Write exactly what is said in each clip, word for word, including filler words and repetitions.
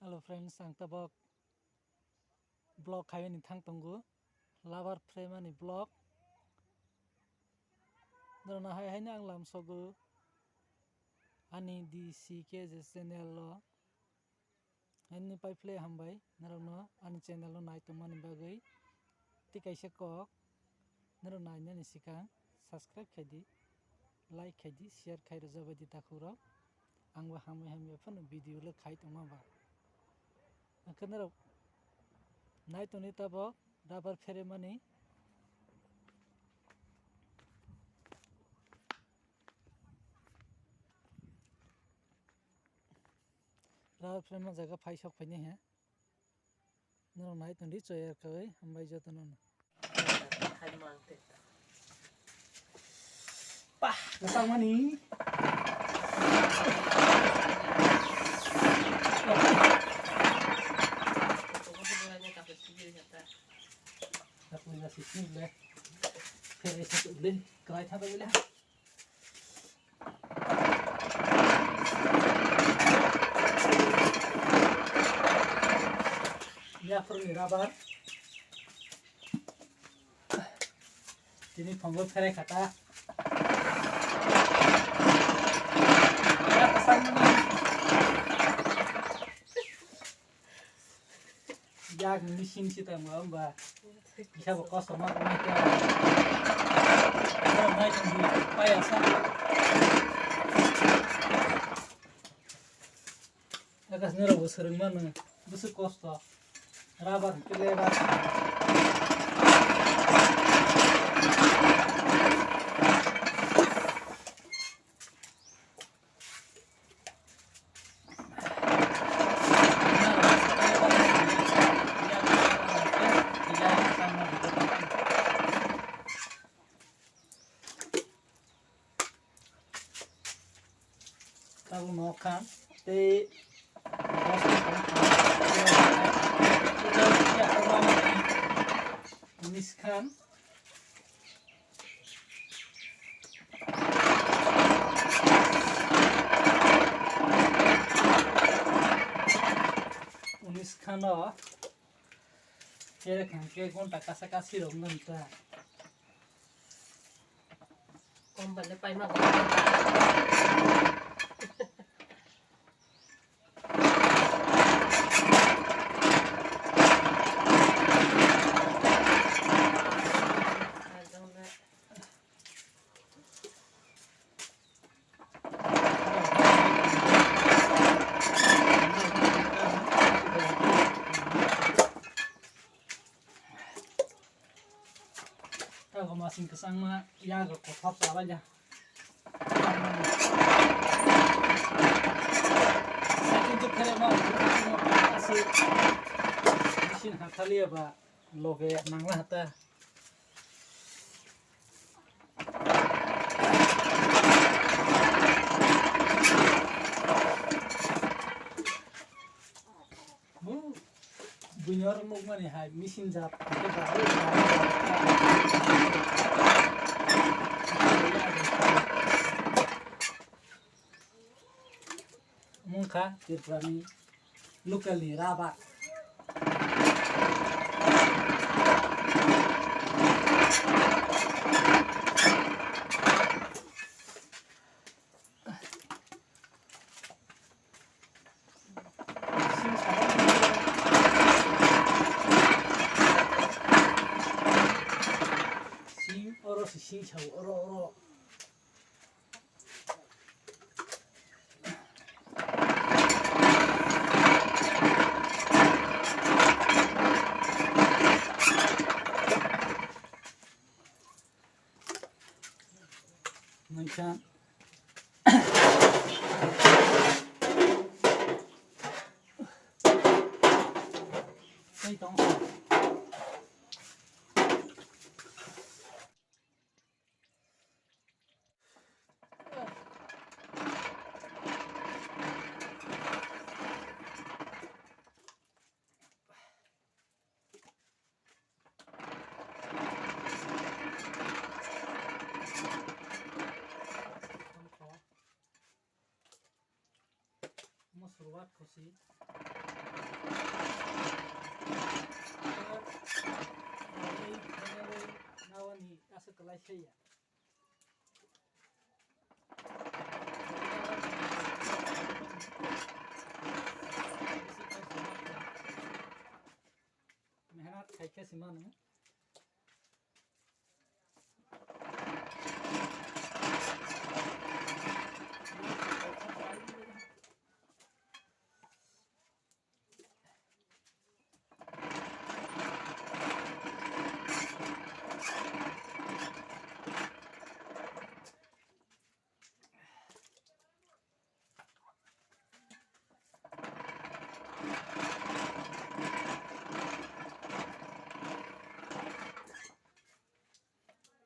Hello friends, ang tabok vlog khaiyani thang tongo, rubber frame ani vlog. Norokno hai haino ang lamsogo ani D C K J channel o. Haino pai phle hambai norokno ani channel o nai tongmani bagwi. Tei kaisa kok, norok nainani swkang subscribe khai di, like khai di, share khai rwjabai di takhuk rok. Ang bo hamwi hamya phano video le khai tongma ba. Hwnkhe norok nai tongni tabok rubber pheremani. Rubber pherema jaga phai sok phaini he. Norok nai tongdi choyar kawi hambai jotono no. Pah, kwchangmani. Tapui na sisni le. Phere sa tu le. Kwlai tha bai le. Yaphurni rubber. Tini phongo pherai khata. Yak ni sing si tamo amba. Bisa bo kosto ma ko mai ta. Mai tong di paya sa. Akas ni rok bo swrwng mano. Bwswk kosto. Rubber kile ba. Tabuk no khan tei unis khan. Unis khano kere khangke gonta kasa kasi rok nang ta. Kombalde paima. Tago masing kwchangma yago kothok chalai ya. Second to khere ma aswk machine hathaliya ba loge nangla hata. Buino rwmukmani hai machine jat. Mungkha Tripurani local ni rubber. Sing oro si sing sao oro oro. Nangkha. Tei tong. Omo suruat khusi. Kwlai se ya. Mehnat khai khe se mano.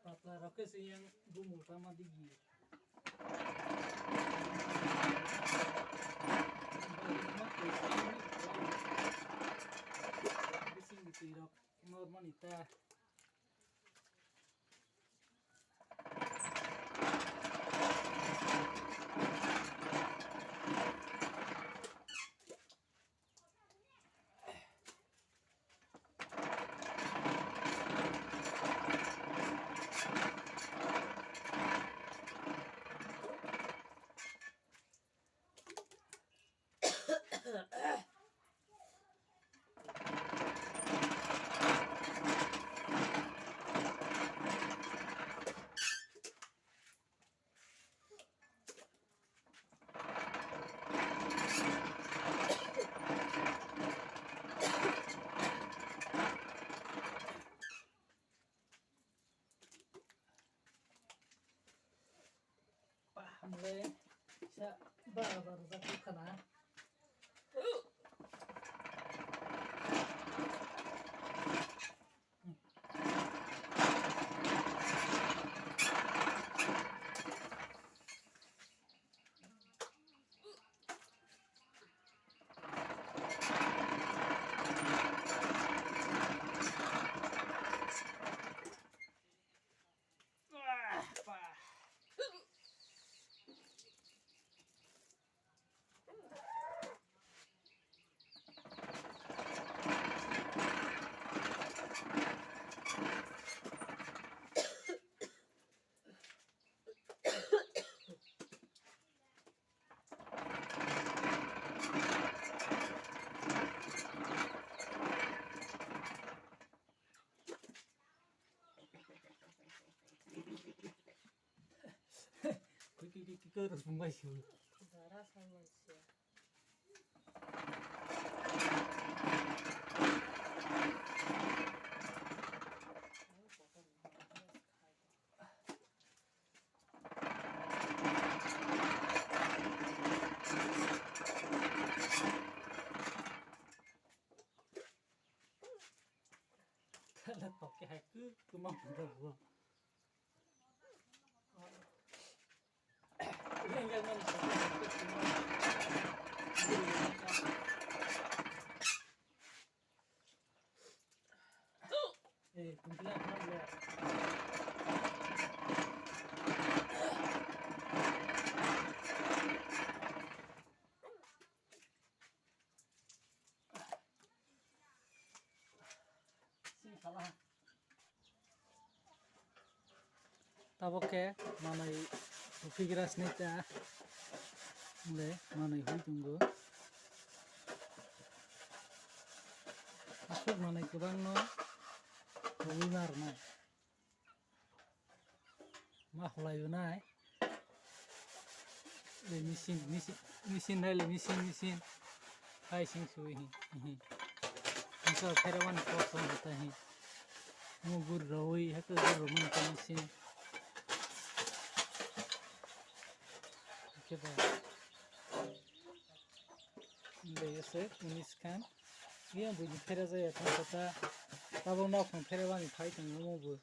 Patla rok khe se yang bumung tama digi. Bising twi rok normal ni ta. Pah, hamle, sa, ba, ba, ba, ba, khana. Kui kui kui kui kui rus bung bai siu. Dara sai mansia. Kala toke hai ku kuma pura bo. Eh, kuntilan kuntilan. Tabok khe manwi ruphigra sini ta le manwi hui tongo. Aswk manwi kwbangno rwui ma rwnai. Ma hulai unai. Le machine, machine, machine nai le machine, machine. Hai sing sui hi, hi. Nisa khere wani kok song hata hi. Mo gur roi, haka gur roi mani kani sing. Oke ba. Be ese, unis kan. Iya, bu ni khere jaya thang kata. Tabo nok thang khere wani phai tang mo bu.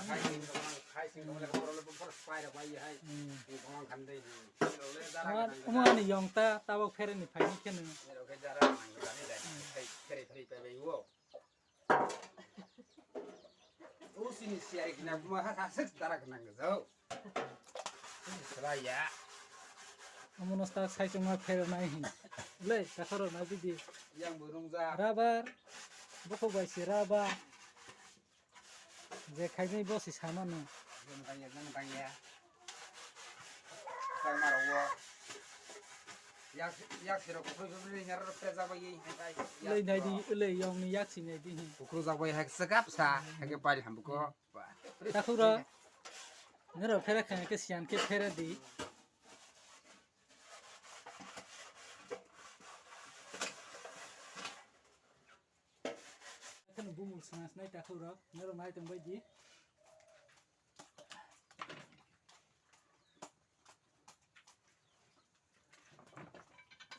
Hai sing dong, hai sing dong, le borok le bor pai ra bai hai. Hmm. Ni bongong khan dei ni. Ni rok le jara Ama, nang ama ni yong ta, tabok phere ni phai ni khe nang. Ni rok le jara nang jani dai. Hai phere phere pai bai wo. O sini siari kina kuma ha ha sek dara kena nang jao. Sini selai ya. Amo no sta sai chuma phere nai hin. Le, ta khoro na bidi. Yang burung ja. Rabar. Bokok bai si rabar. Je khainai bo si sama no. Yang tang ya, yang tang ya. Tang maro wo. Yak, yak siro kukhru jubli nyaro pejak bai hai hai. Lei nai di, lei yong ni yak si nai di. Kukhru jak bai hai sekap sa, hai ke pari hambuko. Takhuk rok, nero phera khang ke siyan ke phera di. Kheno bumung swnasnai takhuk rok, nero nai tong bai di.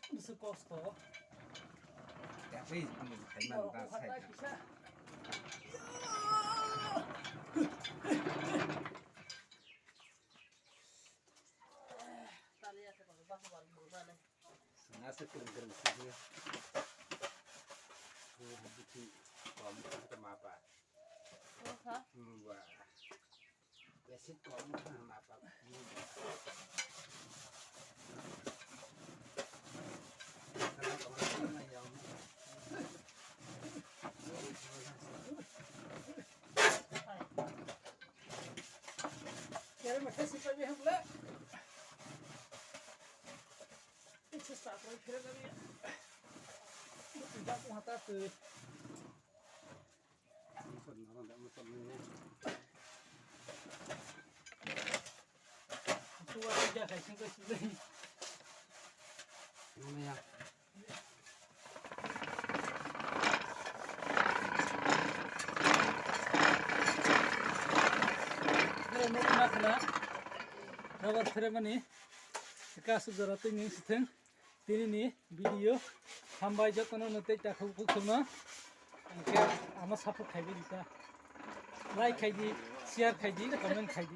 Bwswk kosto. Yakwi ang khaima da sai. Nasa kering kering sih. Ini habis sih. Kamu kita mapa? Wah. Rubber pheremani kasu jora twi ni sitheng. Tini ni video hambai jotono no tei takhuk bukhuk no. Hingke ano support khai di ta. Like khai di, share khai di, comment khai di.